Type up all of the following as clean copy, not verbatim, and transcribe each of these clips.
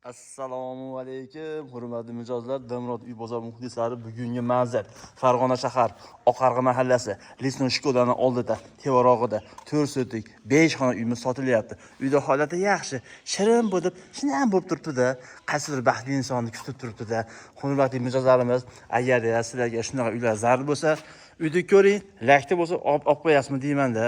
Assalomu alaykum, hurmatli mijozlar, Dilmurod uy bozor muxlislari. Bugungi manzil Farg'ona shahar, Oqarg'i mahallasi, Lisno shkolani oldida, tevarog'ida 4 sotik 5 xona uyimiz sotilyapti. Uyda holati yaxshi, shirin bo'lib, shinam bo'lib turibdi-da. Qaysidir baxtli insonni kutib turibdi-da. Hurmatli mijozlarimiz, agar sizlarga shunaqa uylar zarur bo'lsa, uyni ko'ring, lakta bo'lsa olib qo'yasizmi deyman-da.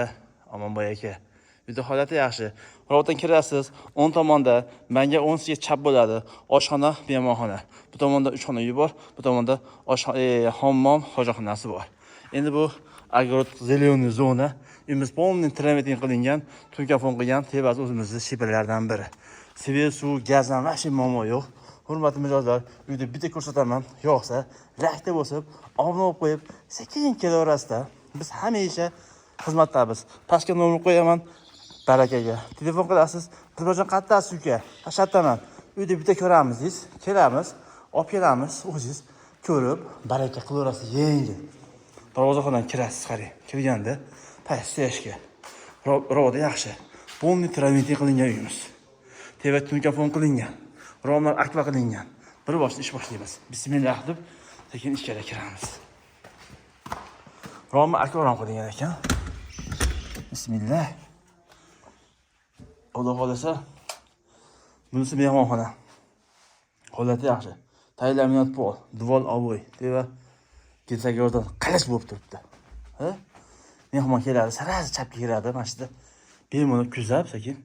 Omonboy aka. Uyda holati yaxshi. Robotdan kirasiz, o'ng tomonda manga o'ng sizga chap bo'ladi. Oshxona, mehmonxona. Bu tomonda 3 xona uy bor, bu tomonda oshxona, hammom, hojatxonasi bor. Endi bu огород, зеленый zona. Uyimiz полный trametin qilingan, tunkafon qilgan, tepasi o'zimizni shiperlardan biri. Свет, suv, gaz ham вообще muammo yo'q. Hurmatli mijozlar, uyda bitta ko'rsataman. Yo'qsa, lakta bosib, obuna olib qo'yib, sekin kelaverasizda. Biz hamisha xizmatdamiz. Pastga nomer qo'yaman. Barakaga. Telefon qilasiz. Dilbarjon, qayerdasiz uka? Hashatdaman. Uyda bitta ko'ramiz deysiz. Kelamiz, olib kelamiz, o'zingiz ko'rib, baraka qilaverasiz yengil. Darvozaxonadan kirasiz, qarang. Kirganda pastga. Rovda yaxshi. Полный traventin qilingan uyimiz. Teva tunkafon qilingan. Romlar akva qilingan. Bir boshda ish boshlaymiz. Bismillah deb sekin ichkariga kiramiz. Romi akva rom qilingan ekan. Bismillah. Xudo xohlasa, bunisi mehmonxona. Holati yaxshi. Taylaminat pol, devor oboy, teva gipsagordan qilich bo'lib turibdi. Ha? Mehmon keladi, sarazi chapga kiradi, mana shu yerda bemalol kuzab sekin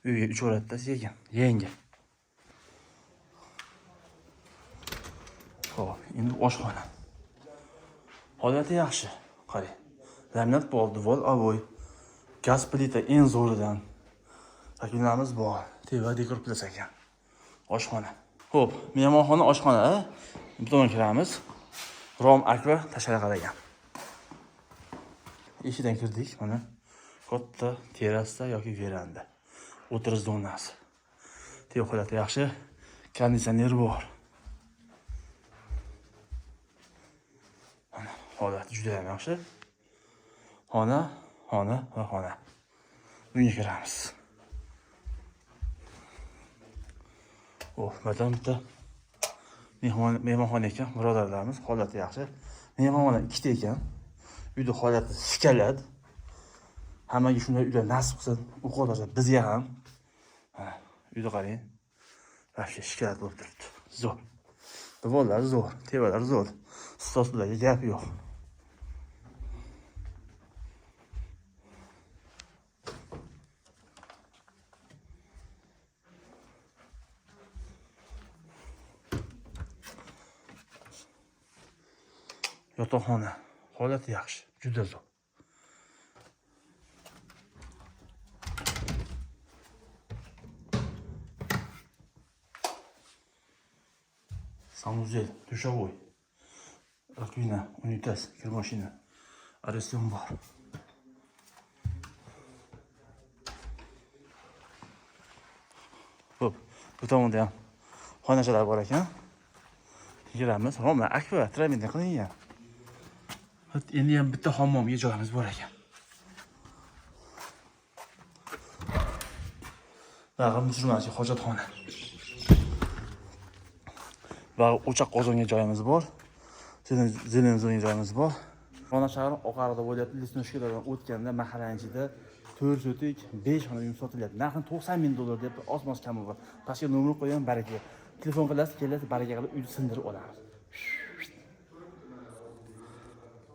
uyga uchaveradida sekin, yengil. Xo'p, endi oshxona. Holati yaxshi. Qarang. Laminat pol, devor oboy, gaz plita eng zo'ridan. Rakinamiz bor. Teva dekor plyus ekan. Oshxona. Xo'p, mehmonxona, oshxona. Bu tomonga kiramiz. Rom akva tashqari qaragan. Eshikdan kirdik, mana katta terrasa yoki veranda. O'tirish zonasi. Teva holati yaxshi. Konditsioner bor. Mana holati juda ham yaxshi. Xona, xona va xona. Bunga kiramiz. Oh, madan bitta mehmonxona ekan, birodarlarimiz, holati yaxshi. Mehmonxona ikkita ekan. Uyda holati shikalat. Hammaga shunday uylar nasib qilsin, u qolsa bizga ham. Ha, uyda qarang. Вообще shikalat bo'lib turibdi. Zo'r. Devorlari zo'r, tevalari zo'r. Stollarga gap yo'q. Yotoqxona. Holati yaxshi, juda zo'r. Санузел, душевой, раковина, унитаз, кир mashina, areston bor. Xo'p, bu tomonda ham xonachalar bor ekan. Kiramiz. Romlar akva tramindan qilingan. Endi ham bitta hammomga joyimiz bor ekan. Bag'i musulmoncha hojatxona. Va o'choq qozonga joyimiz bor. Zelen zonaga joyimiz bor. Farg'ona shahri Oqarg'ida bo'lyapti. Lisnoshkalardan o'tganda mahallaning ichida 4 sotik 5 xona uy sotilyapti. Narxini 90 ming dollar deyapti. Oz-moz kami bor. Pastga nomer qo'yaman, baraka. Telefon qilasiz, kelasiz, baraka qilib uyni sindirib olamiz.